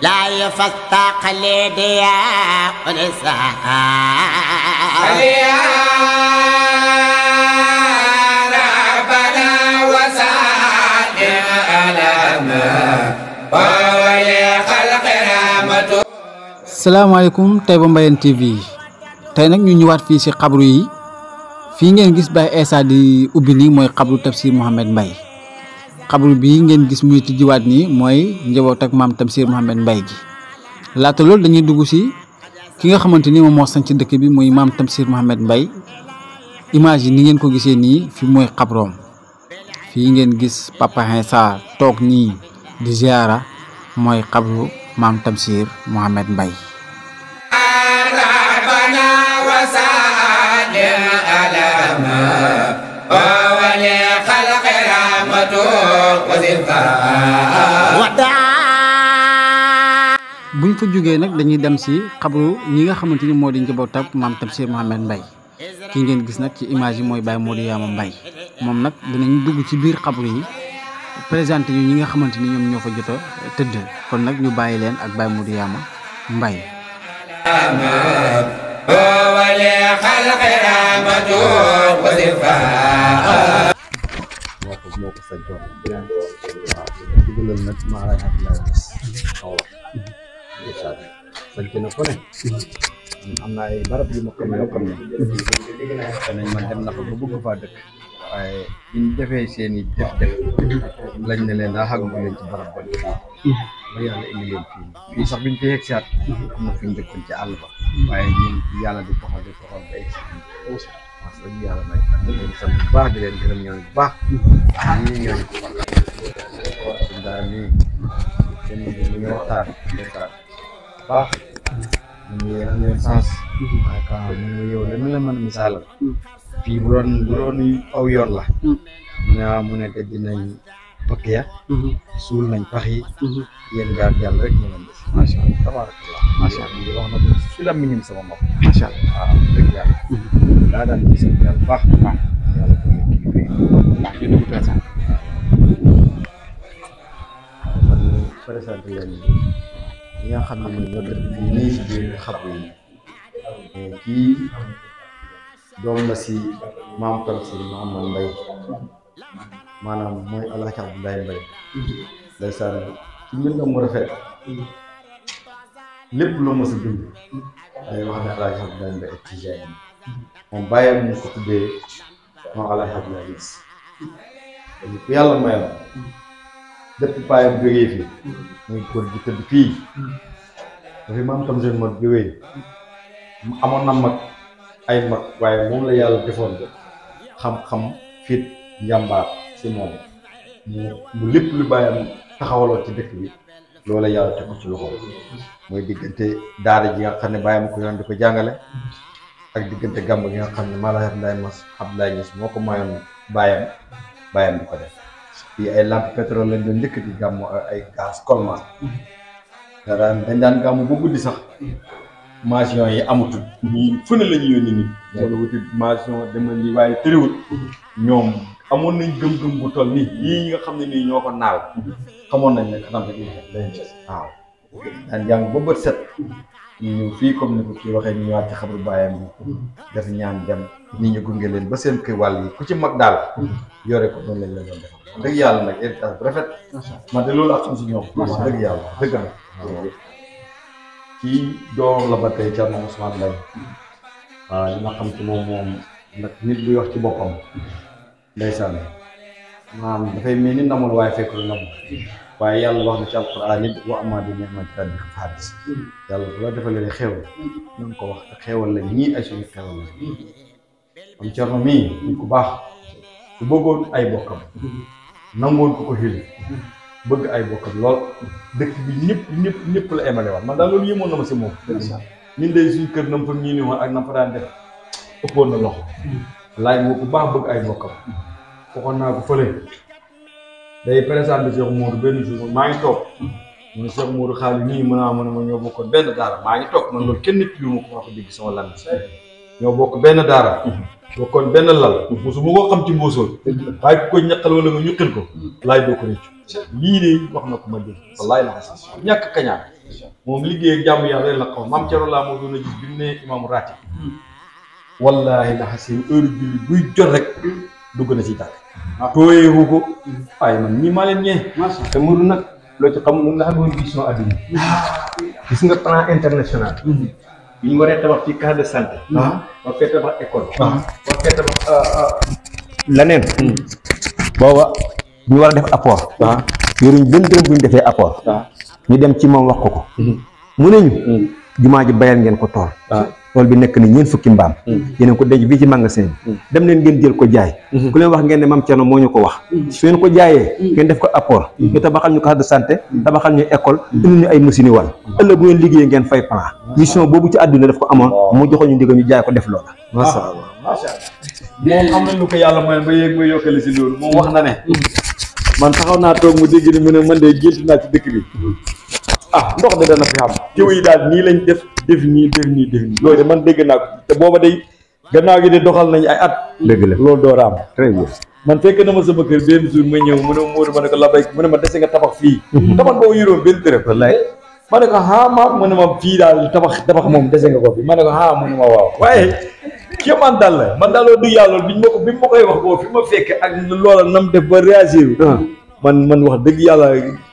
لا يفتق لديا ونساء يا ربنا وسلم على ما خلق رحمته. salaamaaleykum Taïba Mbayeen TV tey nag ñu ñëwaat fii ci xabru yi fii ngeen gis Baye Essa di ubbi nii mooy xabru Tafsir Mouhamed Mbaye xabru bii ngeen gis muy tijjiwaat nii mooy njaboot ak maam Tafsir Mouhamed Mbaye gi laata loolu dañuy dugg ci ki nga xamante ni moom moo sañ ci dëkk bi muy maam Tafsir Mouhamed Mbaye image yi ni ngeen ko gisee nii fi mooy xabroom fii ngeen gis Papa Essa toog nii di ziara mooy xabru maam Tafsir Mouhamed Mbaye. buñ fa jógee nag dañuy dem ci xabru ñi nga xamante ni moo di njaboot ak maam Tafsir Mouhamed Mbaye ki ngeen gis nag ci image yi mooy Baye Modou Yama Mbaye moom nag dinañ dugg ci biir xabru yi présenté ñu ñi nga xamante ni ñoom ñoo fa jot a tëdd kon nag ñu bàyyi leen ak Baye Modou Yama Mbaye. moo ko sañcoon dugalal nag maara Abdoulaye xaw la sañc na ko ne am na ay barab yu ma xam yoo xam ne danañ man dem na fa ba bëgg faa dëkk waaye biñ defee seen i def lañ ne leen daa xaggu leen ci barab ba ba yàlla indi leen fii sax biñ fi yegg si at am na fi ñu dëkkoon ci àll ba waaye ñun yàlla di toxal ba egg si wax dëgg yàlla nag ñu leen sant bu baax di leen gërëm ñoom bu baax ñii ñooñu suñ daal nii seen ñu ngi waxtaan baax ñu ngi sens waaye ka ñu yow li ma la mën a misaalal fii bu doon aw yoon la mu ne te dinañ pëkk ya suul nañ pax yi yéen gaar yàlla rek ñu leen des macha allah tabarakallah macha allah di wax na ko si la minim sama mbokk macha allah waaw dëgg yàlla daa daan ñu sant yàlla baax yàlla ko ñu kilifa yi ñu dugg présent man présenté leen ñi nga xam ne ñoo dëkk fii nii si biir xabru yi kii doom la si maam Tafsir Mouhamed Mbaye maanaam mooy Alaaji Abdoulaye Mbaye ndeysaan ci mbindam mu rafet lépp lu mos a bind day wax ne Alaaji Abdoulaye Mbaye ak Tijaan moom bàyyam ñu ko tuddee moom Alaaji Abdoulaye Niass ku yàlla mayoon depuis bàyyam jógee fii muy góor gi tëdd fii dafay maam Tafsir ma jógee amoon na mag ay mag waaye moom la yàlla defoon xam-xam fit njàmbaar si moom mu lépp lu bàyyam taxawaloo ci dëkk bi loola yàlla teg ko ci loxo mooy diggante daara ji nga xam ne bàyyam ko yoon di ko jàngale ak diggante gàmb gi nga xam ne Mawlana Abdoulaye Niass moo ko mayoon bàyyam di ko def fii ay lampe pétrole lañ doon njëkk di gàmmu ay gaz colmant dañ daan gàmmu ba guddi sax mention yi amatul ñii fu ne la ñu yónni nit wala wuti mention demal li waaye tëriwul ñoom amoon nañ gëm-gëm bu toll nii yii nga xam ne nii ñoo ko naal xamoon nañ ne kanam rek lañ waaw daan jàng ba bët set ñu ñëw fii comme ni ko kii waxee ñu ñëwaat ci xabru baayam bi def ñaan dem nit ñu gunge leen ba seen kër wàll yi ku ci mag daal yore ko noonu lañ la doon def dëgg yàlla nag héritage bu rafet man de loolu ak xam si ñoom wax dëgg yàlla dëgg na kii doom la ba tey Thierno Ousmane Mbaye waaw li ma xam ci moom nag nit buy wax ci boppam ndeysaan maanaam dafay mel ni namul waaye fekk lu namul waaye yàlla wax na ci alquran nit wa amaa bi ni'mati rabbika fahaddis yàlla bu la defalee xéewal na nga ko wax te xéewal la ñii ay suñu xéewal la am Thierno mii nit ku baax ku bëggoon ay bokkam nangoon ko xil bëgg ay bokkam lool dëkk bi ñëpp la émale wax man daal loolu yéemoon na ma si moom ñun day suñu kër nam fa ñii ni woon ak nam fa daan def ëppoon na loxo laaj moo ku baax bëgg ay bokkam waxoon naa ko fële day présenté Cheikh Mourou benn jour maa ngi toog mu ne Cheikh Mourou xaalis nii mën a ma ñoo bokkoon benn daara maa ngi toog man loolu kenn nit li ma ko wax dégg sama lan ñoo bokk benn daara bokkoon benn lal mosu mu ko xam ci mbóosóor waaye ku ko ñaqal wala nga ñuqil ko laay doo ko réccu lii de wax na ko ma dégg wallaay la xasi ñàkk kañaan moom liggéey ak jàmm yàlla la xaw maam Thierno laa moo doon a gis bi mu ne imam raati wallaahi la xasi heure julli buy jot rek dugg na ci tàkk tooyeewu ko waaye man ñii maa leen ñee te Modou nag loo ci xam moom nga xam ne vision adduna gis nga plan international bi ñu waree tabax fii case de santé war fee tabax école war fee tabax leneen booba ñu war a def apport yoruñ benn dërëm bu ñu defee apport ñu dem ci moom wax ko mu ne ñu jumaa ji bayal ngeen ko tool bi nekk ni ñeent fukki mbaam yéen ko denc fii ci magasin bi dem leen ngeen jël ko jaay ku leen wax ngeen ne Mame Thierno moo ñu ko wax su ngeen ko jaayee ngeen def ko apport ñu tabaxal ñu case de santé tabaxal ñu école indi ñu ay machine wal ëllëg bu ngeen liggéeyee ngeen fay plan mission boobu ci àdduna daf ko amoon mu joxoon ñu ndigal ñu jaay ko def loola masha Allah moom am na lu ko yàlla mooy ba yéeg ba yokkale si loolu moom wax na ne man taxaw naa toog mu dégg ni mu ne man de gént naa ci dëkk bi ndox de dana fi am jiw yi daal nii lañ def nii loolu de man dégg naa ko te booba day gannaaw gi de doxal nañ ay at dëgg la loolu doo raam très bien man fekk na ma sama kër benn jour ma ñëw mu ne Modou ma ne ko labay mu ne ma dese nga tabax fii tabax boo yoroon benn dërëm wallaay ma ne ko mu ne ma fii daal tabax moom dese nga ko fi ma ne ko mu ne ma waaw waaye kii man daal la man daal loolu dëgg yàlla bi ma koy wax boobu fi ma fekk ak loola nam def ba réagir man wax dëgg yàlla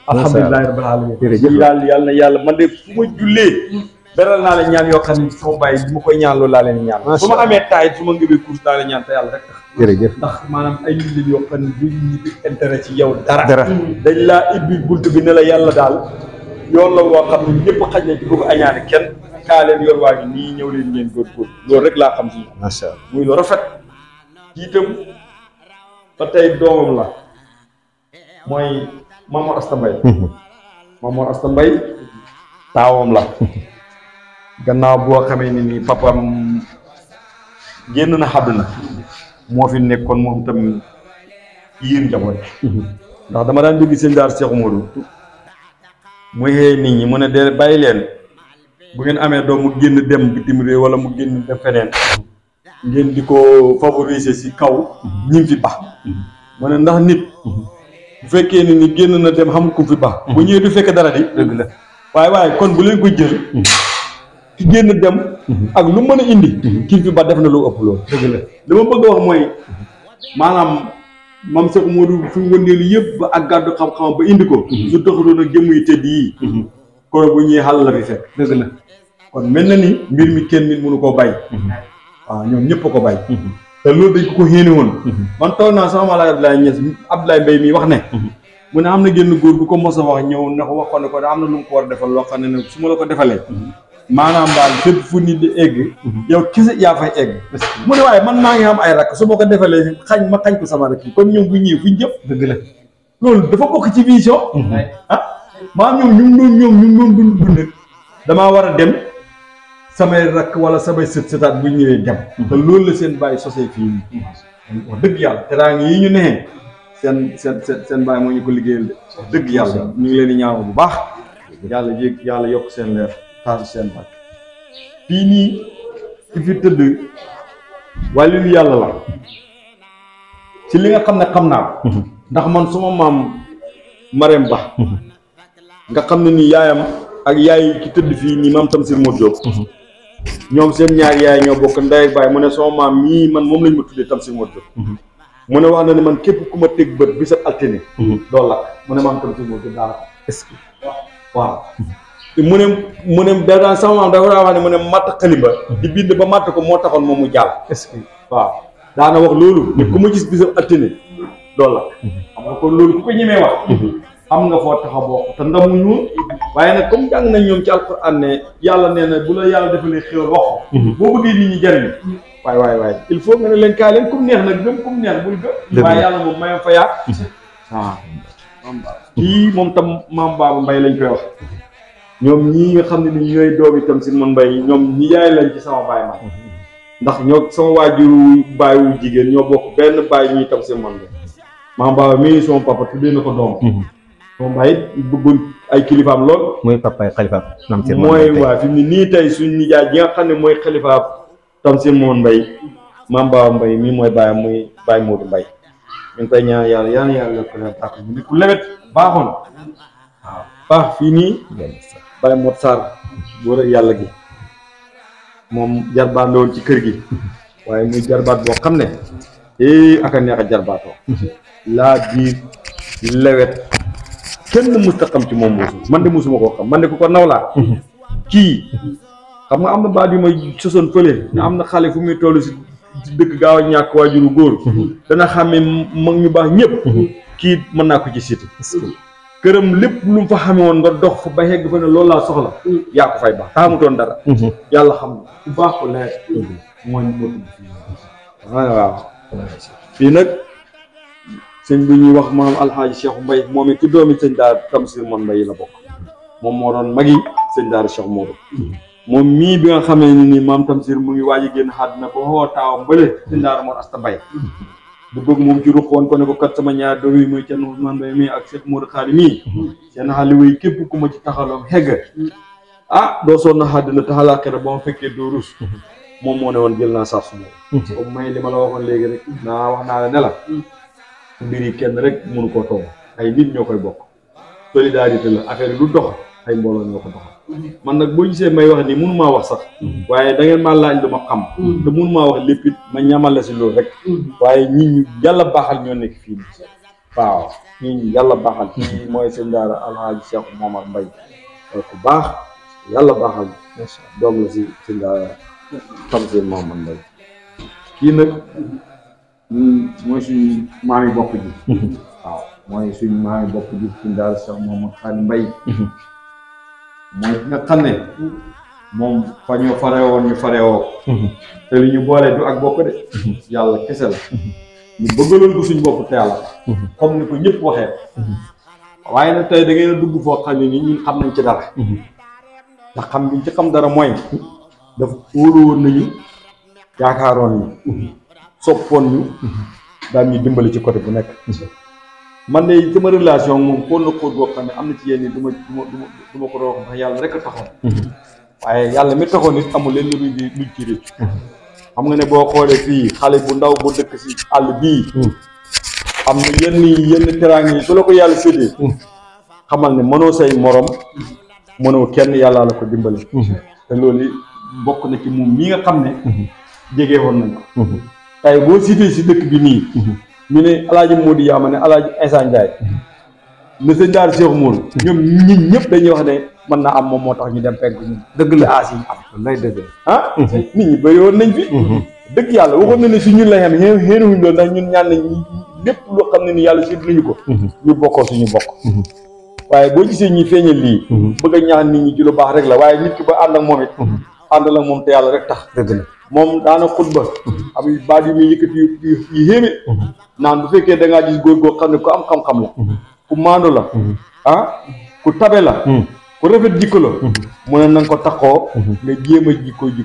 alhamdulilah rabbil alamin daal yàlla na yàlla man de fu ma jullee beral naa la ñaan yoo xam ne sama bàyyi bi ma koy ñaan loolu laa leen ñaan su ma amee taayit su ma ngëbee course daa la ñaan te yàlla rek tax jërëjëf ndax maanaam ay nit yoo xam ne duñ ñi intérêt ci yow dara dañ laa ibbi bunt bi ne la yàlla daal yoon la woo xam ne ñëpp xaj na ci bëgg añaane kenn kaa leen yor waa ngi nii ñëw leen ngeen góorgóorlu loolu rek laa xam si macha Allah muy lu rafet itam ba tey doomam la mooy Mamor Asta Mbaye Mamor Asta Mbaye taawam la gannaaw boo xamee ne nii papam génn na àdduna moo fi nekkoon moom tam yiir njaboot ndax dama daan dégg sëñ Daar Cheikh Modou muy xëy nit ñi mu ne de bàyyi leen bu ngeen amee doom mu génn dem bitim réew wala mu génn dem feneen ngeen di ko favoriser si kaw ñi fi baax mu ne ndax nit bu fekkee ni génn na dem xamul ku fi baax bu ñëwee du fekk dara di dëgg la waaye kon bu leen ko jël ki génn dem ak lu mën a indi kii fi ba def na lu ëpp loolu dëgg la li ma bëgg a wax mooy maanaam Mame Cheikh Modou fi mu wëndeelu yëpp ba ak gàddu xam-xam ba indi ko su taxutoon ak jëmm yi tëdd yii kon bu ñuy xàll la fi fekk dëgg la kon mel na ni mbir mi kenn nit mënu koo bàyyi waaw ñoom ñëpp a ko bàyyi te loolu dañ ko xéene woon man toog naa sama malaay Abdoulaye Niass Abdoulaye Mbaye mi wax ne mu ne am na génn góor bu ko mos a wax ñëw ne ko waxoon ne ko am na lu mu ko war a defal loo xam ne su ma la ko defalee maanaam daal fépp fu nit di egg yow kese yaa fay egg mu ne waaye man maa ngi am ay rakk su ma ko defalee ma xañ ko sama rakk yi kon ñoom bu ñëwee fu ñu jëm dëgg la loolu dafa bokk ci vision maanaam ñoom ñu ngi doon dund damaa war a dem samay rakk wala samay sëtaat bu ñëwee dem te loolu la seen bàyyi sosee fii wax dëgg yàlla teraanga yi ñu nee seen bàyyi moo ñu ko liggéeyal de dëgg yàlla ñu ngi leen di ñaanal bu baax yàlla yokk seen leer taasi seen bàkk fii nii ki fi tëdd wàllu yàlla la ci li nga xam ne xam naa ko ndax man suma maam Marème Ba nga xam ne nii yaayam ak yaay ki tëdd fii nii maam Tamsir Modou Diop ñoom seen ñaari yaay ñoo bokk ndey ak baay mu ne sama maam mii man moom lañ ma tuddee Tamsir Modou Diop mu ne wax na ne man képp ku ma teg bët bisab altine doo lakk mu ne maam Tamsir Modou Diop daanaka est-ce que waaw mu ne daan sama maam dafa daa wax ne mu ne matt xalimba di bind ba matt ko moo taxoon moom mu jàll est-ce que waaw daana wax loolu ne ku ma gis bisab altine doo lakk xam nga kon loolu ku ko ñemee wax am nga foo taxa bokk te ndamuñu waaye nag comme jàng nañ ñoom ci alxuraan ne yàlla nee na bu la yàlla defalee xéwal wax boo bëggee nit ñi jariñ waaye il faut nga ne leen kaay leen kum neex nag gëm kum neex bul gëm waaye yàlla moom mayam fa yaat waaw kii moom tam maam Baba Mbaye lañ koy wax ñoom ñii nga xam ne ni ñooy doomi Tamsir man Mbaye ñoom ñi yaay lañ ci sama baay man ndax ñoo sama waajuru baayu jigéen ñoo bokk benn baay ñuy Tamsir man Mbaye maam Baba mii sama papa tuddee na ko doom moom Mbaye bëggoon ay kilifaam lool mooy papa xalifa mooy waa fi mu ne nii tey suñ nijaay ji nga xam ne mooy xalifaam Tamsir Moon Mbay maam Baba Mbay mii mooy baayam muy Baay Moodu Mbay ñu ngi koy ñaan yàlla ko leen tàkk mu nit ku lewet baaxoon waaw baax fii nii Baay Mot Sarr góor ak yàlla gi moom jarbaat la woon ci kër gi waaye muy jarbaat boo xam ne aka neex a jarbaatoo laa biir lewet kenn musta xam ci moom muusu man de musuma koo xam man de ku ko nawlaa kii xam nga am na baat yu may sosoon fële ne am na xale fu muy toll si dëkk gaaw a ñàkk waajuru góor dana xàmmee mag ñu baax ñëpp kii mën naa ko ci cité këram lépp lu mu fa xame woon nga dox fa ba xegg fa ne loolu laa soxla yaa ko fay baax taamutoon dara yàlla xam na ku baax ko leer mooy moo tudd fii waaw fii nag sëñ bi ñuy wax maam alxaaji Cheikh Mbay moom it ci doomi sëñ daara Tamsir Moon Mbay la bokk moom moo doon magi sëñ daara Cheikh Moodu moom mii bi nga xamee ni nii maam Tamsir mu ngi waaj a génn àddina ko xoo taawam bële sëñ daara Mor Asta Mbay bu bëgg moom ci ruq woon ko ne ko kat sama ñaar doom yi muy Cerno Ousmane Mbay mii ak Cheikh Modou Khari mii seen xale way képp ku ma ci taxaloon xegg doo sonn àddina taxalaaxira ba ma fekkee doo rus moom moo ne woon jël naa saaf su moom comme may li ma la waxoon léegi rek wax naa la ne la mbir yi kenn rek mënu koo toog ay nit ñoo koy bokk solidarité la affaire yi lu dox ay mbooloo ñoo ko doxal man nag boo gisee may wax nii mënu maa wax sax waaye da ngeen maa laaj lu ma xam te mënu maa wax lépp it ma ñamal la si loolu rek waaye ñit ñu yàlla baaxal ñoo nekk fii nii waaw ñit ñu yàlla baaxal fii mooy seen daara alhaaji Cheikh Momar Mbay ku baax yàlla baaxal doom la si seen daara Tamsir Momar Mbay kii nag mooy suñu maami bopp ji waaw mooy suñu maami bopp ji seen daara Cheikh Momar Khari Mbay mooy nga xam ne moom fa ñu farewoon ñu farewoo te li ñu boole du ak bokk de yàlla kese la ñu bëggaloon ko suñ bopp te yàlla comme ni ko ñëpp waxee waaye nag tey da ngeen a dugg foo xam ne ni ñun xam nañ ci dara ndax xam biñ ci xam dara mooy dafa wóolu woon nañu yaakaaroon ñu soppoon ñu daal ñu dimbali ci côté bu nekk man de sama relation moom xool na xóot boo xam ne am na ci yenn yi du ma ko doon wax ndax yàlla rek a taxoon waaye yàlla mi taxoon nit amul leen luñ ci réccu xam nga ne boo xoolee fii xale bu ndaw bu dëkk si àll bii am na yenn teraanga yi su la ko yàlla séddee xamal ne mënoo say morom mënoo kenn yàlla la ko dimbali te loolu bokk na ci moom mi nga xam ne jege woon nañ ko tey boo cité si dëkk bi nii ñu ne alaaji Modou Yaama ne alaaji Insa Ndiaye ne sëñ daara Cheikh Modou ñoom ñi ñëpp dañuy wax ne mën naa am moom moo tax ñu dem fekk ñu dëgg la aas yi am lay dëgg nit ñi bëri woon nañ fi dëgg yàlla waxoon na ne si ñun la xam xéenuwuñ loolu ndax ñun ñaan nañ lépp loo xam ne ni yàlla sédd nañu ko ñu bokkoo suñu bokk waaye boo gisee ñi feeñal lii bëgg a ñaan nit ñi ci lu baax rek la waaye nit ki ba ànd ak moom it àndal ak moom te yàlla rek tax dëgg la moom daana xutba am baat yu muy yëkkati yu xéeme naan bu fekkee da ngaa gis góor goo xam ne ku am xam-xam la ku maandu la ku tabe la ku rafet jikko la mu ne na nga ko taxoo nga jéem a jikkoo bi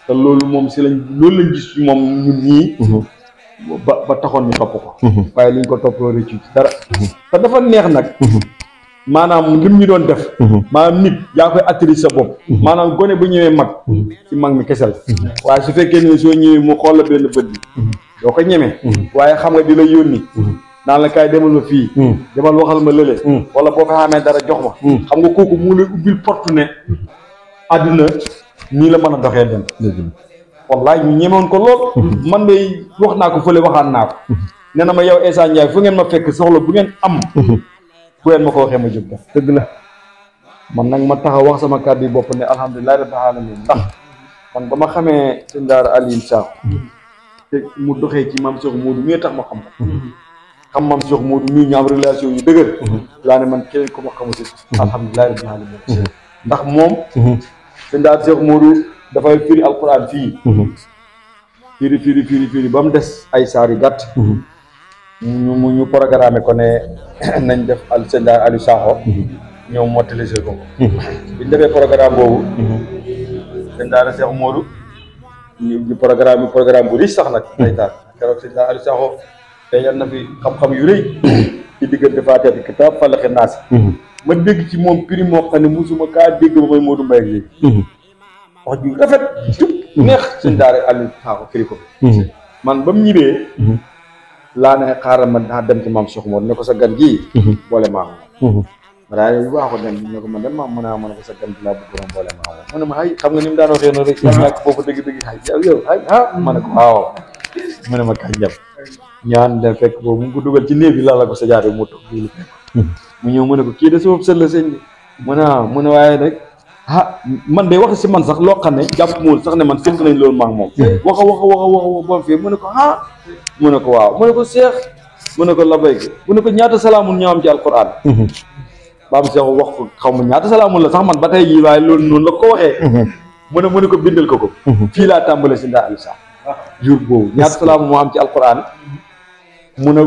te loolu moom si loolu lañ gis moom ñun ñii ba taxoon ñu topp ko waaye liñ ko toppoo rëccu ci dara te dafa neex nag maanaam lim ñu doon def maanaam nit yaa koy attiré sa bopp maanaam gone bu ñëwee mag ci mag mi kese la waaye su fekkee ne soo ñëwee mu xool la benn bët bi doo ko ñeme waaye xam nga di la yónni naan la kaay demal ma fii demal waxal ma lële wala boo fa xamee dara jox ma xam nga kooku mu lay ubbil porte ne àdduna nii la mën a doxee dem wallaay ñu ñemoon ko lool man de wax naa ko fële waxaan naa ko nee na ma yow Insa Ndiaye fu ngeen ma fekk soxla bu ngeen am bu ngeen ma ko waxee ma jóg def dëgg la man nag ma taxaw wax sama kàddu yi bopp ne alhamdulilah rabbil alamin ndax man ba ma xamee sëñ daara Alioune Sakho te mu doxee ci maam Cheikh Modou mii tax ma xam ko xam maam Cheikh Modou mii ñu am relation yu dëgër laa ne man keneen ko ma xamu si alhamdulilah rabbil alamin ndax moom sëñ daara Cheikh Modou dafay firi alquran fii firi ba mu des ay saar yu gàtt ñu programme ko ne nañ def sëñ daara Aliou Sakho ñëw mottali ko biñ defee programme boobu sëñ daara Cheikh Modou ñu programme bu riche sax nag day taal keroog sëñ daara Aliou Sakho feeñal na fi xam-xam yu rëy ci diggante Faatiha kitaab Falaq Naas ma dégg ci moom prix moo xam ne musuma kaa dégg ba may Modou Mbaye léegi wax ju rafet jub neex sëñ daara Aliou Sakho firi ko man ba mu ñibbee laa ne xaaral ma naa dem ci maam Cheikh Mor ne ko sa gan gii boole maa ma daal di waaxu dem ne ko man de maam mën a ko sa gan gi laa bëggoon boole maa mu ne ma ay xam nga ni mu daan waxee noonu rek ñàkk foofu dëgg-dëgg ay yow ay ma ne ko waaw mu ne ma kañ dem ñaan dem fekk boobu mu ko dugal ci néeg bi laa la ko sa jaare mu toog mu ñëw mu ne ko kii de sama sël la sëñ bi mu ne waaye rek man de wax si man sax loo xam ne jàpp mool sax ne man fekk nañ loolu maa ngi moom waxa bom fii mu ne ko mu ne ko waaw mu ne ko seex mu ne ko labayka mu ne ko ñaata salaamun ñoo am ci alquran baam seex wax ko xaw ma ñaata salaamun la sax man ba tey jii waaye loolu noonu la ko waxee mu ne ko bindal ko fii laa tàmbale si ndaa ali sax jour boobu ñaata salaamun moo am ci alquran mu ne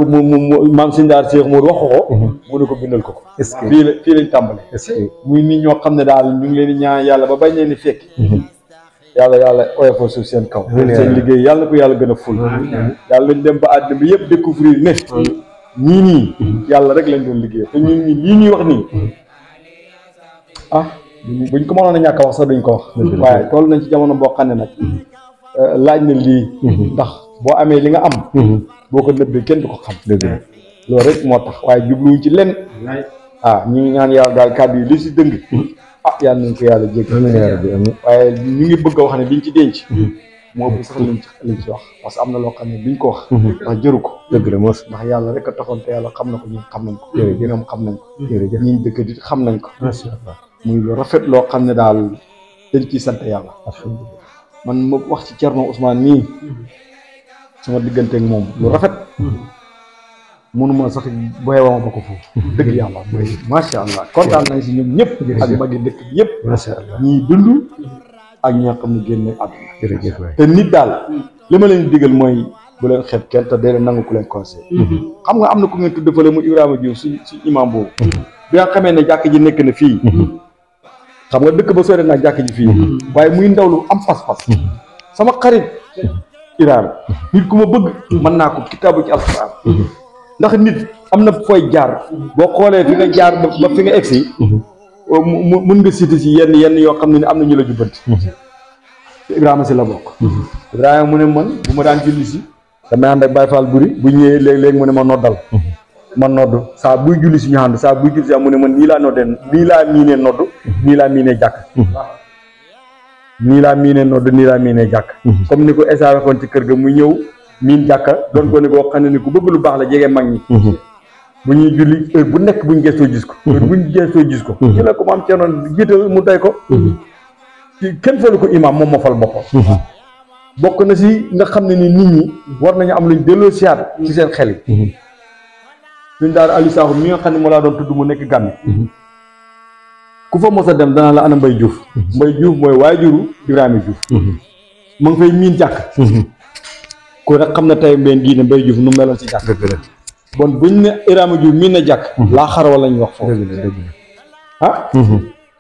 maam si ndaar Cheikh Mour wax ko mu ne ko bindal ko fii lañ tàmbale muy nit ñoo xam ne daal ñu ngi leen di ñaan yàlla ba bañ leen di fekk yàlla oyofal suuf seen kaw seen liggéey yàlla na ko yàlla gën a ful yàlla lañ dem ba àddina bi yëpp découvrir ne ñii nii yàlla rek lañ doon liggéey te ñun ñi lii ñuy wax nii buñ ko mënoon a ñàkk a wax sax duñ ko wax waaye toll nañ ci jamono boo xam ne nag laaj na lii ndax boo amee li nga am boo ko nëbbee kenn du ko xam loolu rek moo tax waaye jubluwuñ ci lenn ñu ngi ñaan yàlla daal kàddu yi li si dëng yàlla nañ ko yàlla jéggal waaye ñu ngi bëgg a wax ne liñ ci denc moo ëpp sax liñ ci wax parce que am na loo xam ne biñ ko wax ndax jëru ko dëgg la mos ndax yàlla rek a taxoon te yàlla xam na ko ñun xam nañ ko ñoom xam nañ ko ñi dëkk di xam nañ ko muy lu rafet loo xam ne daal dañ ciy sant yàlla man ma wax ci Thierno Ousmane nii sama digganteeg moom lu rafet mënuma sax booy wama ba ko foofu dëgg yàlla mooy macha allah kontaan nañ si ñoom ñëpp ak magi dëkk bi yëpp macha allah ñii dund ak ñi nga xam ne génne àdduna te nit daal li ma leen digal mooy bu leen xeeb kenn te dee leen nangu ku leen conseil xam nga am na ku ngeen tudd fële mu Ibrahima Diouf si imam boobu bi nga xamee ne jàkk ji nekk na fii xam nga dëkk ba sore nag jàkk ji fii waaye muy ndaw lu am pas-pas sama xarit Ibrahima nit ku ma bëgg mën naa ko kitaabu ci alxuraan ndax nit am na fooy jaar boo xoolee fi nga jaar ba fi nga egsi mën nga cité si yenn yoo xam ne am na ñu la jubbanti Ibrahima si la bokk Ibrahima mu ne man bu ma daan julli si damay ànd ak Baye Fall buri bu ñëwee léeg-léeg mu ne ma noddal man nodd saa buy julli si ñu ànd saa buy julli si mu ne man nii laa noddee nii laa miinee nodd nii laa miinee jàkk nii laa miinee nodd nii laa miinee jàkk comme ni ko Esa waxoon ci kër ga muy ñëw miin jàkka doon ko ne koo xam ne ni ku bëgg lu baax la jege mag ñi bu ñuy julli heure bu nekk buñ gëstoo gis ko heure buñ gëstoo gis ko ci la ko maam Thierno jiital mu doy ko kenn falu ko imam moom moo fal boppam bokk na si nga xam ne ni nit ñi war nañu am luñ delloo siyaat ci seen xel yi suñ daal Aliou Sakho mi nga xam ne moo laa doon tudd mu nekk Gàmbi ku fa mos a dem danaa la ana Mbaye Diouf Mbaye Diouf mooy waajuru Ibrahima Diouf mu ngi fay miin jàkk ko rek xam na tey mbeen gii ne Mbaye Diouf nu meloon si jàkk bon buñ ne Ibrahima Diouf miin na jàkk laa xarawa lañuy wax foofu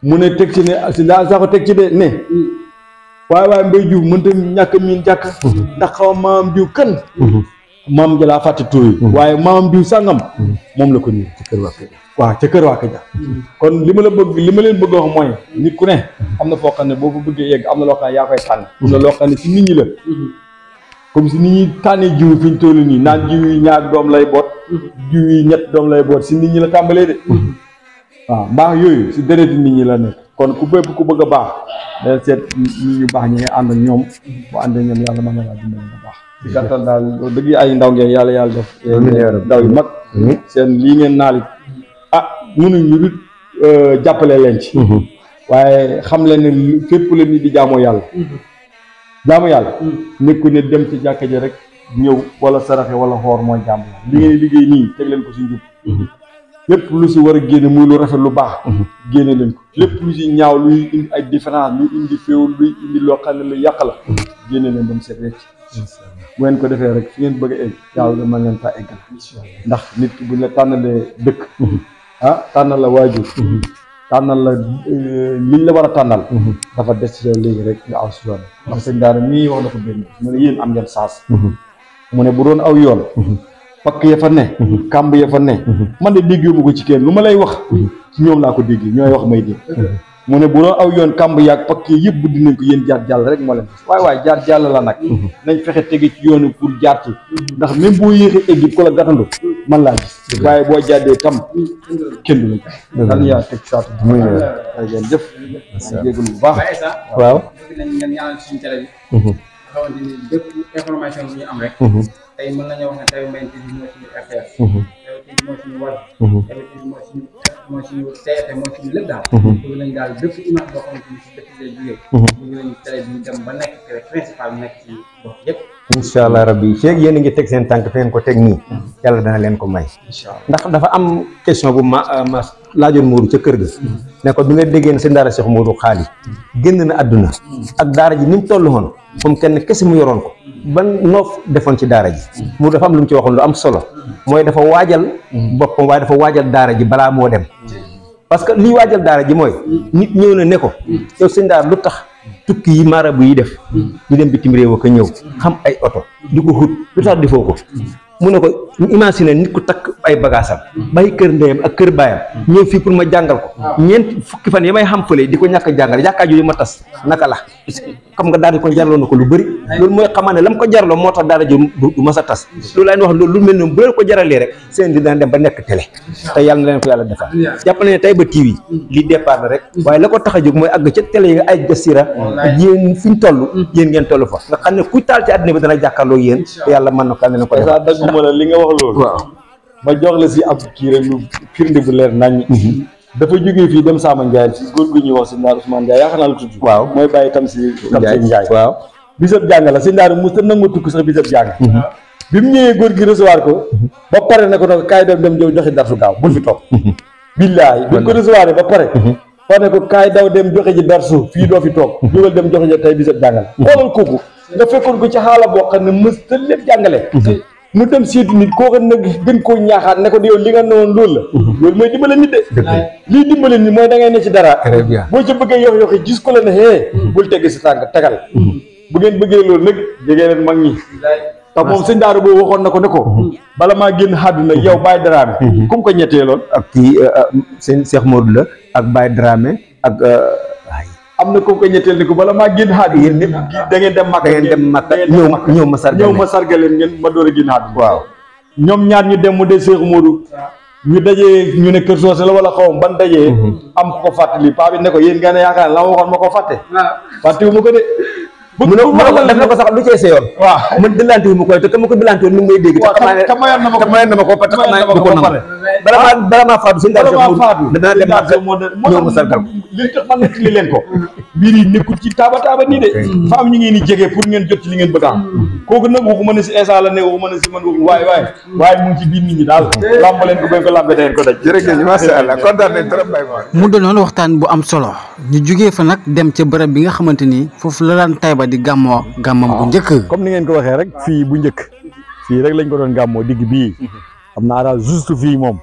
mu ne teg ci ne si daal Sakho teg ci de ne waaye Mbaye Diouf mënta ñàkk miin jàkk ndax xaw maam Diouf kan maam ja laa fàtte tur yi waaye maam Diouf sàngam moom la ko nii ci kër waa ca kër waa Kaja kon li ma leen bëgg a wax mooy nit ku ne am na foo xam ne boo fa bëggee yegg am na loo xam ne yaa koy tànn am na loo xam ne si nit ñi la comme si nit ñi tànnee jiw fi ñu toll nii naan jiw yi ñaar doom lay boot jiw yi ñett doom lay boot si nit ñi la tàmbalee de waaw mbaax yooyu si deret nit ñi la nekk kon ku bépp ku bëgg a baax day seet nit ñu baax ñi nga ànd ak ñoom bu ànd ak ñoom yàlla mën na laa dimbali nga baax si gàttal daal dëgg ay ndaw ngeen yàlla def ndaw yu mag seen lii ngeen naal mënuñu lu jàppale leen ci waaye xam leen ne fépp la nit di jaamoo yàlla nekku ne dem ci jàkka ji rek ñëw wala saraxe wala xoor mooy jaamu yàlla li ngeen liggéey nii teg leen ko si njub lépp lu si war a génne muy lu rafet lu baax génne leen ko lépp lu si ñaaw luy indi ay différence luy indi féew luy indi loo xam ne lu yàq la génne leen ba mu set wecc bu ngeen ko defee rek fi ngeen bëgg a egg yàlla mën leen faa eggal ndax nit ki buñ la tànnalee dëkk tànnal la waajur tànnal la liñ la war a tànnal dafa des ci yow léegi rek nga aw si yoon ndax sëñ daara mii wax na ko benn mu ne yéen am ngeen saas mu ne bu doon aw yoon pakk ya fa ne kàmb ya fa ne man de déggee ma ko ci kenn lu ma lay wax ci ñoom laa ko déggee ñooy wax may dégg mu ne bu doon aw yoon kàmb yaag pakk yëpp buddi nañ ko yéen jaar jàll rek moo leen waaye jaar jàll la nag nañ fexe tege ci yoonu pour jaar ci ndax même boo yéexee egg ko la gàttandu man laa gis waaye boo jàddee tam kenn du la dan yaa teg saatu muy ngeen jëf jégalu bu baax waaw nañ ngeen ñaanal suñu télé bi xamante ni bépp information bu ñu am rek tey mën nañoo wax ne Taïba Mbayene TV mooy suñu RTS TV mooy suñu war Taïba TV mooy suñu TFM mooy suñu lépp daal bëgg nañ daal bépp image boo xamante ni si dëkk lay jógee bëgg nañ télé bi dem ba nekk télé principal bi nekk ci bopp yëpp incha allah rabbi feeg yéen a ngi teg seen tànk fi ngeen ko teg nii yàlla dana leen ko may ndax dafa am question bu ma laajoon Modou ca kër ga ne ko bi nga déggee ne seen daara Cheikh Modou Xaali génn na àdduna ak daara ji ni mu toll woon moom kenn kese mu yoroon ko ban noof defoon ci daara ji mu dafa am lu mu ci waxoon lu am solo mooy dafa waajal boppam waaye dafa waajal daara ji balaa moo dem parce que liy waajal daara ji mooy nit ñëw na ne ko yow seen daara lu tax tukki yi marabu yi def di dem bitim réew ko ñëw xam ay oto di ko xut lu tax defoo ko mu ne ko ñu imaginer nit ku takk ay bagaasam bàyyi kër ndeyam ak kër baayam ñëw fii pour ma jàngal ko ñeent fukki fan yi may xam fële di ko ñàkk a jàngal yaakaar jooju ma tas naka la xam nga daal di ko jarloo na ko lu bëri loolu mooy xamaa ne la mu ko jarloo moo tax daara ji du mas a tas loolu laay wax loolu lu mel noonu bu leen ko jaralee rek seen di dana dem ba nekk télé te yàlla na leen ko yàlla defal jàpp na ne Taïba TV lii départ la rek waaye la ko tax a jóg mooy àgg ca télé yi ay jasira yéen fi ñu toll yéen ngeen toll fa nga xam ne ku taal ci àddina bi dana jàkkaarloo yéen te yàlla mën na ko ne ko defal dagguma la li nga wax loolu waaw ma jox la si ab kii rek lu firnde bu leer nañ dafa jógee fii dem Sama Ndiaye si góor gu ñuy wax si Ndaar Ousmane Ndiaye yaakaar naa la tudd waaw mooy bàyyi Tamsir Ndiaye waaw bisab jàng la si Ndaar mu ta nangu tukki sax bisab jàng bi mu ñëwee góor gi recevoir ko ba pare ne ko nag kaay dem joxe darsu gaaw bul fi toog billaay bi ko recevoir ba pare fa ne ko kaay daw dem joxe ji darsu fii doo fi toog jógal dem joxe ji tey bisab jàng la xoolal kooku nga fekkoon ko ci xaala boo xam ne mës ta lépp jàngale mu dem seetu nit koo xam nag gën koo ñaaxaat ne ko yow li nga noonu loolu la loolu mooy dimbale nit de lii dimbale nit mooy da ngay ne ci dara boo ca bëggee yox yoxi gis ko la ne bul tegg si tànk tegal bu ngeen bëggee loolu nag jegee leen mag ñi te moom sëñ Daara boobu waxoon na ko ne ko bala maa génn àdduna yow Baye Dramé comme ko ñetteeloon ak kii seen Cheikh Modou la ak Baye Dramé ak am na kooku ñetteel ni ko bala maa génn xaat yéen ñëpp da ngeen dem Makka ñëw ma sargal leen ngeen ma door a génn xaat waaw ñoom ñaar ñu dem mu de Cheikh Modou ñu dajee ñu ne Kër Soose la wala xawam ban dajee am ko fàttali paa bi ne ko yéen nga ne yaakaar la ma waxoon ma ko fàtte fàttewu ma ko de mu ne def na ko sax lu cee seyoon waaw man dëlante wu ma koy te ka ma ko dëlante woon mi ngi may dégg te mayoon na ma ko parce que xam naa du ko nangu bala maa faatu suñu daal danaa dem ñëw ma sargal ko li tax man nettali leen ko mbir yi nekkul ci taaba nii de fa am ñu ngeen di jege pour ngeen jot ci li ngeen bëgg am kooku nag waxuma ne si Esa la ne waxuma ne si man waxu waaye mu ngi ci biir nit ñi daal lamb leen ko bañ ko lambe teen ko daj jërëjëf masha Allah kontaan nañ trop bay mu doonoon waxtaan bu am solo ñu jógee fa nag dem ca bërëb bi nga xamante ni foofu la daan Taïba di gàmmoo gàmmam bu njëkk comme ni ngeen ko waxee rek fii bu njëkk fii rek lañ ko doon gàmmoo digg bii xam naa daal juste fii moom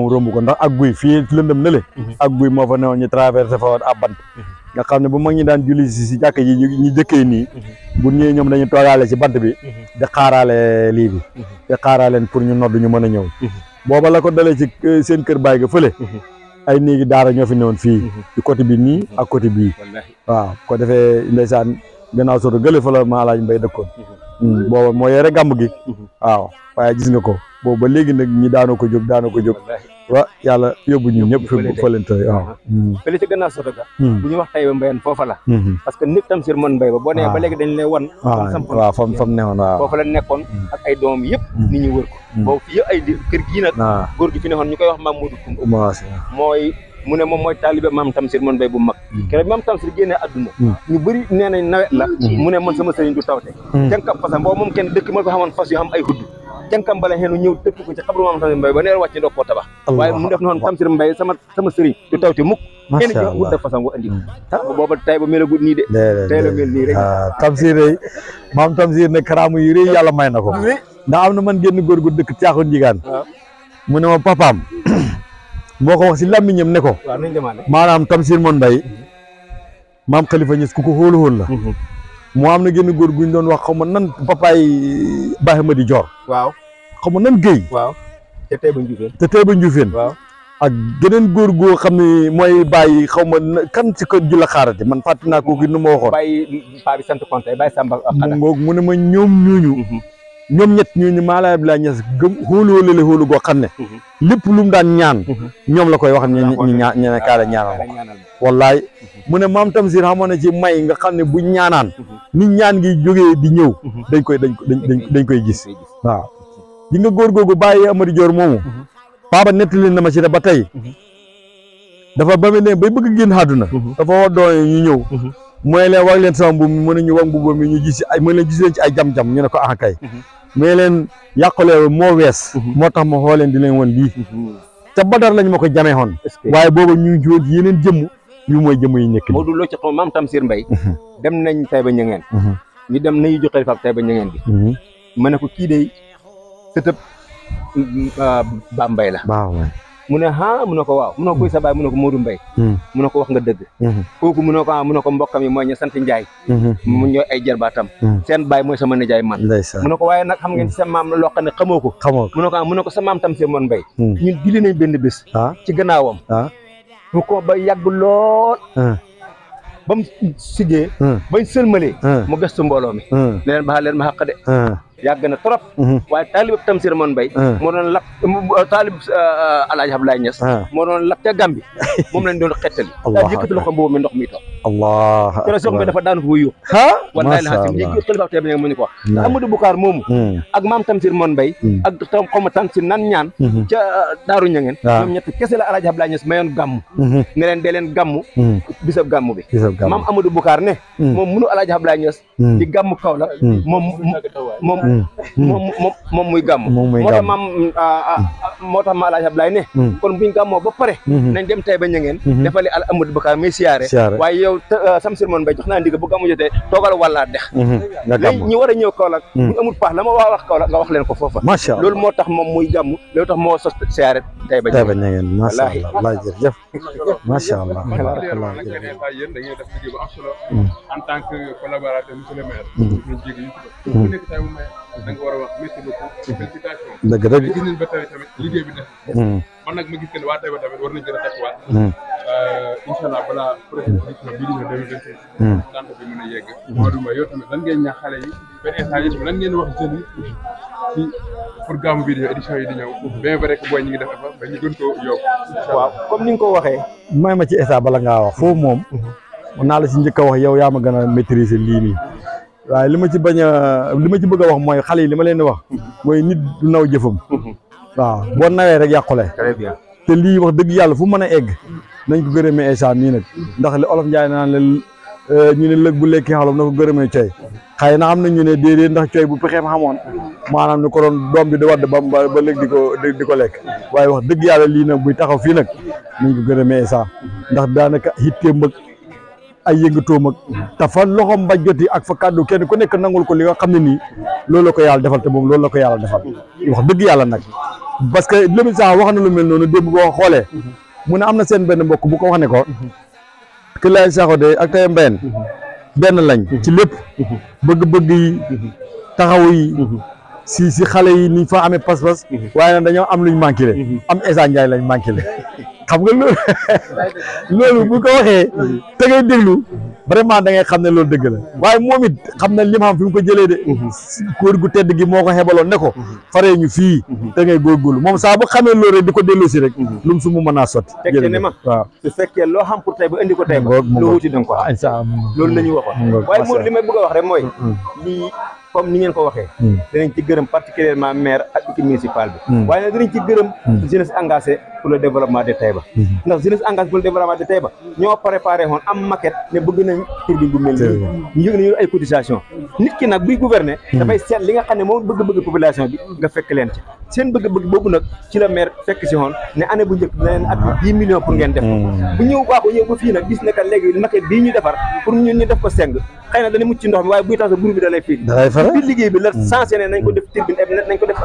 romb ko ndax ak guy fii lëndëm na le ak guy moo fa newoon ñu traversé fa woon ab bant nga xam ne bu mag ñi daan julli si jàkk ji ñu jëkkee nii bu ñëwee ñoom dañu toogaale si bant bi di xaaraale lii bi di xaaraaleen pour ñu nodd ñu mën a ñëw booba la ko dalee ci seen kër baay ga fële ay néegi daara ñoo fi newoon fii ci côté bi nii ak côté bii waaw ko defee ndeysaan gannaaw soto gële fa la maa laaj mbay dëkkoon booba moo yore gàmb gi waaw waaye gis nga ko boobu ba léegi nag ñi daanoo ko jóg wa yàlla yóbbu ñu ñëpp fi fa leen tey waaw fële ci gannaaw soto ga bu ñu wax Taïba Mbayene foofa la parce que nit Tamsir Mon Mbaye ba boo nee ba léegi dañ lay wan waaw fam newoon waaw foofa la nekkoon ak ay doomam yëpp nit ñi wër ko boobu fi yëpp ay kër gii nag góor gi fi nekkoon ñu koy wax Maam Modou Koumba mooy mu ne moom mooy taalibe Maam Tamsir Mon Mbaye bu mag keroog Maam Tamsir génnee àdduna ñu bëri nee nañ nawet la mu ne man sama sëriñ du tawte jànkam fasam boobu moom kenn dëkk ma fa xamoon fas yu xam ay hudd jànkam bala xeenu ñëw tëpp ko ci xabru Maam Tamsir Mbaye ba neer wàcc ndox koo tabax waaye mu def noonu Tamsir Mbaye sama sëriñ du tawte mukk kenn jox wut def fasam bu andi booba Taïba melagut nii de tey la mel nii rek Tamsir day Maam Tamsir ne karaamu yu rëy yàlla may na ko ndax am na man génn góor gu dëkk Caaxoon Njigaan mu ne ma papaam moo ko wax si làmmiñam ne ko maanaam Tamsir Mon Mbaye maam Khalifa Niass ku ko xóolu la moo am na génn góor guñ doon wax xaw ma nan papaay Baye Madi Dior waaw xaw ma nan Guèye waaw te Taïba Ndioufène waaw ak geneen góor goo xam ne mooy bàyyi xaw ma kan ci kër ju la xaarate man fàtte naa kooku nu ma waxoon. bàyyi paa bi sant Konte bàyyi Samba mu ne ma ñoom ñooñu. ñoom ñett ñooñu Maalaay Abdoulaye Niass gëm xóolu xóolu goo xam ne. lépp lu mu daan ñaan. ñoom la koy wax ñu ñaan kaale ñaanal wallaay mu ne maam Tamsir xamoon na ci may nga xam ne bu ñaanaan nit ñaan ngi jógee di ñëw dañ koy gis waaw di nga góor googu bàyyi Amady Dior moomu baaba nettali na ma ci ne ba tey dafa ba mu ne bay bëgg génn àdduna dafa wax doon ñu ñëw mooy leen wax leen sama mbubb mi mën nañu wax mbubb mi ñu gis ay mën leen gis leen ci ay jam-jam ñu ne ko ah kay mais leen yàqule moo wees moo tax ma xooleen di leen woon lii ca Badar lañ ma ko jamee xoon waaye booba ñu ngi woon yeneen jëmm yu mooy jëmm yi nekk Modou loo ci xam maam Tamsir Mbaye dem nañ Taïba Niangène ñu dem nañu joxe fa Taïba Niangène bi ma ne ko kii de sëtëb Bambay la mu ne mu ne ko waaw mu ne ko kuy sa baay mu ne ko Modou Mbaye mu ne ko wax nga dëgg kooku mu ne ko mu ne ko mbokkam yi mooy ñu sant Njaay mu ñooy ay jarbaatam seen baay mooy sama nijaay man mu ne ko waaye nag xam ngeen sa maam loo xam ne xamoo ko mu ne ko sa maam Tamsir Mon Mbaye ñun julli nañ benn bés ci gannaawam mu ko ba yàgg lool ba mu siggee bañ sëlmalee mu gëstu mbooloo mi ne leen baxal leen ma xaq de yàgg na trop waaye taalib Tamsir Mon Mbaye moo doon lap taalib Alaaji Abdoulaye Niass moo doon lap ca Gàmbi moom lañ doon xettali daal yëkkati loxo boobu mi ndox mi toog Allah te sox mi dafa daan ko wuyu wallahi la xasim yëg xalifa Taïba mu ñu ko wax Amadou Boucar moomu ak maam Tamsir Mon Mbaye ak xawma Tamsir nan ñaan ca Daaru Niangène ñoom ñett kese la Alaaji Abdoulaye Niass mayoon gàmm ne leen dee leen gàmm bisab gàmm bi maam Amadou Boucar ne moom mënu Alaaji Abdoulaye Niass di gàmm Kaolack moom muy gàmm moo tax maam moo tax ma Alaaji Abdoulaye ne kon buñ gàmmoo ba pare nañ dem Taïba Niangène defali al Amadou Boucar muy siyaare waaye yow Tamsir Mon Mbaye jox naa ndigal bu gàmmu jotee toogal wàllaa dex léegi ñi war a ñëw Kaolack bu amul paax la ma wax Kaolack nga wax leen ko foofa loolu moo tax moom muy gàmm loolu tax moo sos siyaare Taïba Niangène macha allah jërëjëf macha allah yéen da ngeen def liggéey bu am solo en tant que collaborateur monsieur le maire ñu jéggi yu ku nekk Taïba Mbaye da nga war a wax merci beaucoup félicitation dëgg gis nañ ba tey tamit liggéey bi def man nag ma gis que ne waa Taïba tamit war nañ gën a takkuwaat incha allah balaa prochaine édition bii di ñëw 2026 tant bi mën a yegg Modou Mbaye yow tamit lan ngeen ñaax xale yi benn instant yi tamit lan ngeen wax jeunes yi ci pour gàmmu bii di ñëw édition yi di ñëw bien vrai que booy ñu ngi def effort ba ñu gën koo yokk waaw comme ni nga ko waxee may ma ci état bala ngaa wax foofu moom naa la ci njëkk a wax yow yaa ma gën a maîtriser lii nii waaye li ma ci bëgg a wax mooy xale yi li ma leen di wax mooy nit du naw jëfam waaw boo nawee rek yàqule très bien te lii wax dëgg yàlla fu mën a egg nañ ko gërëmee Essa mii nag ndax li olof Njaay naan la ñu ne lëg bu lekki xalom na ko gërëmee coy xëy na am na ñu ne déedéet ndax coy bu pexeem xamoon maanaam ni ko doon doom bi di wadd ba léegi di ko lekk waaye wax dëgg yàlla lii nag buy taxaw fii nag nañ ko gërëmee Essa ndax daanaka hitteem ak ay yëngatoom ak te fa loxom ba joti ak fa kàddu kenn ku nekk nangul ko li nga xam ne nii loolu la ko yàlla defal te moom loolu la ko yàlla defal wax dëgg yàlla nag parce que lemi sax wax na lu mel noonu démb boo xoolee mu ne am na seen benn mbokk bu ko wax ne ko que lay saxo de ak Taïba Mbayeen benn lañ ci lépp bëgg-bëgg yi taxaw yi si xale yi ni fa amee pas-pas waaye nag dañoo am luñ manqué le am Essa Ndiaye lañ manqué le xam nga loolu bu ko waxee te ngay déglu vraiment da ngay xam ne loolu dëgg la waaye moom it xam na li ma xam fi mu ko jëlee de kóor gu tedd gi moo ko xebaloon ne ko faree ñu fii te ngay góorgóorlu moom saa bu xamee loolu rek di ko delloo si rek lu mu su mu mën a sotti fekkee ne ma waaw su fekkee loo xam pour Taïba indi ko Taïba loo wuti da nga ko xam loolu la ñuy waxoon waaye moom li may bëgg a wax rek mooy lii comme ni ngeen ko waxee dinañ ci gërëm particulièrement maire ak équipe municipale bi waaye nag dinañ ci gërëm jeunesse engagée pour le développement de Taïba ndax jeunesse engagée pour le développement de Taïba ñoo préparé woon am maquette ne bëgg nañ turbine bu mel nii ñu yëg nañu ay cotisation nit ki nag buy gouverner dafay seet li nga xam ne moom bëgg-bëgg population bi nga fekk leen ci seen bëgg-bëgg boobu nag ci la maire fekk si woon ne année bu njëkk dina leen at 10 millions pour ngeen def bu ñëw baaxoo ñëw ba fii nag gis ne que léegi maquette bii ñu defar pour ñun ñu def ko seng xëy na dana mucc ci ndox mi waaye buy tax sa groupe bi da lay fii biir liggéey bi la sensé ne nañ ko def turbine nañ ko def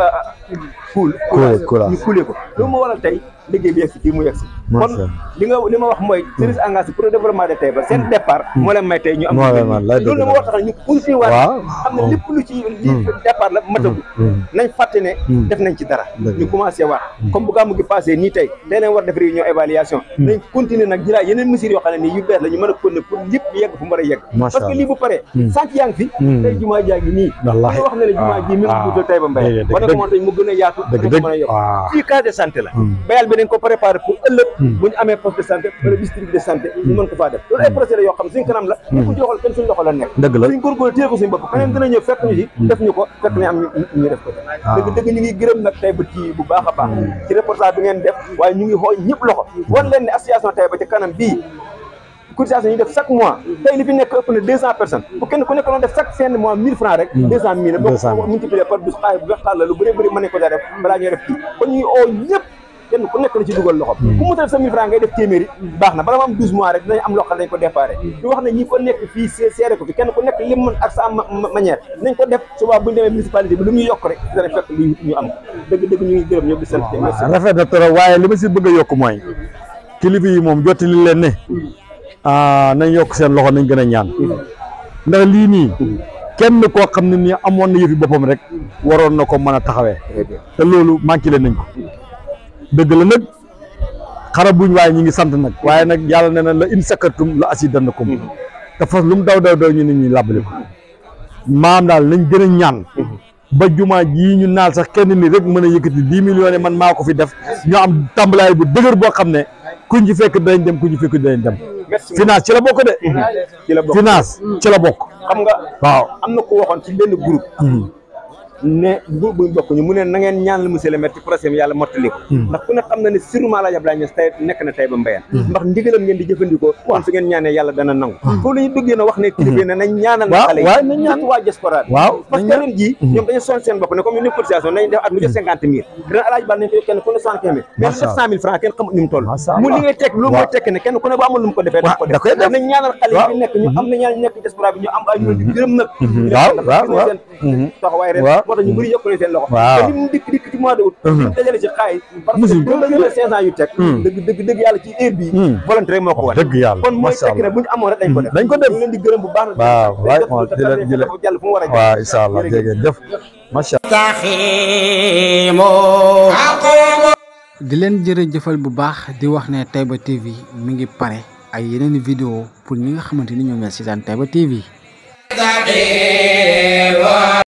ñu kuule ko loolu moo waral tey liggéey bi yegg si fii mu yegg si kon li ma wax mooy service engagé pour le développement de Taïba seen départ moo leen may tey ñu am loolu la ma wax tax ñu continuer waat xam ne lépp lu ci li départ la matagul nañ fàtte ne def nañ ci dara ñu commencé waat comme bu gàmmu gi passé nii tey leen war def réunion évaluation nañ continuer nag jëlaat yeneen mesures yoo xam ne nii yu bees la ñu mën a continuer pour lépp yegg fu mu war a yegg parce que lii bu paree sànq yaa ngi fi tey jumaa jaa ngi nii ñu wax ne la jumaa ji mi ngi duutal Taïba Mbaye war na ko moom tey mu gën a yaatu mën a yokk fii case de santé la bayal bi dañ ko préparé pour ëllëg bu ñu amee poste de santé wala district de santé ñu mën ko faa def loolu ay projet la yoo xam suñ kanam la ñu ko joxal kenn suñ loxo la nekk suñ góorgóorlu téye ko suñu bopp keneen dina ñëw fekk ñu si def ñu ko fekk ne am ñu def ko dëgg ñu ngi gërëm nag Taïba ci bu baax a baax ci reportage bi ngeen def waaye ñu ngi xool ñëpp loxo wan leen ne association Taïba ci kanam bii cotisation yi def chaque mois tey li fi nekk ëpp na 200 personnes bu kenn ku nekk doon def chaque fin de mois 1000 francs rek 200 000 boo ko multiplier par 12 xaalis bu waxtaan la lu bëri bëri mën nañ ko def balaa ñuy def kii kon ñuy oo ñëpp kenn ku nekk na ci dugal loxo ku mu def sa 1000 francs ngay def téeméeri baax na bala ma am 12 mois rek dinañ am loo xam ne dañ ko déparé ñu wax ne ñi ko nekk fii seere ko fi kenn ku nekk lim mën ak sa manière nañ ko def suba bu ñu demee municipalité bi lu muy yokk rek dana fekk lu ñu am dëgg ñu ngi gërëm ñëpp di sant rafet na trop waaye li ma si bëgg a yokk mooy kilifa yi moom jottali leen ne nañ yokk seen loxo nañ gën a ñaan ndax lii nii kenn koo xam ne nii amoon na yëfi boppam rek waroon na ko mën a taxawee te loolu manqué leen nañ ko dëgg la nag xarabuñ waaye ñi ngi sant nag waaye nag yàlla nee na la in sakartum la asidannakum te fas lu mu daw ñu nit ñi làbbali ko maam daal nañ gën a ñaan ba jumaa jii ñu naal sax kenn ni rek mën a yëkkati 10 millions man maa ko fi def ñu am tàmbalaay bu dëgër boo xam ne kuñ ci fekk dañ dem kuñ ci fekk dañ dem finance ci la bokk de finance ci la bokk xam nga waaw am na ko waxoon ci benn groupe ne groupe buñ bokk ñu mu ne na ngeen ñaan la monsieur le maire ci projet bi yàlla mottali ko ndax ku ne xam na ne sûrement la Abdoulaye Niass tey nekk na Taïba Mbayeen ndax ndigalam ngeen di jëfandikoo kon su ngeen ñaanee yàlla dana nangu foofu la ñu duggee na wax ne kilifa ne nañ ñaanal na xale yi surtout waa diaspora bi parce que ren jii ñoom dañu sonn seen bopp ne comme ñu cotisation nañ def at mu jot 50 000 ren alaaj bal nañ ko kenn ku ne 75 000 mais 700 000 francs kenn xamut ni mu toll mu li ngay tekk loolu mooy tekk ne kenn ku ne bu amul lu mu ko defee daf ko def nañ ñaanal xale yi fi nekk ñu am na ñaan nekk diaspora bi ñu am ay ñu di gërëm nag taxawaay ren moo tax ñu bëri yokk seen loxo te li mu dikk ci mois de août ñu dajale ci xaay parce que loolu la 500 yu teg dëgg yàlla ci heure bi volontaire moo ko war dëgg yàlla kon mooy tekk ne bu ñu amoon rek dañ ko def ñu leen di gërëm bu baax waaw jàll fu mu war a waaw incha allah jërëjëf macha di leen jërëjëfal bu baax di wax ne Taïba TV mi ngi pare ay yeneen vidéo pour ñi nga xamante ni ñoom ñoo seetaan Taïba TV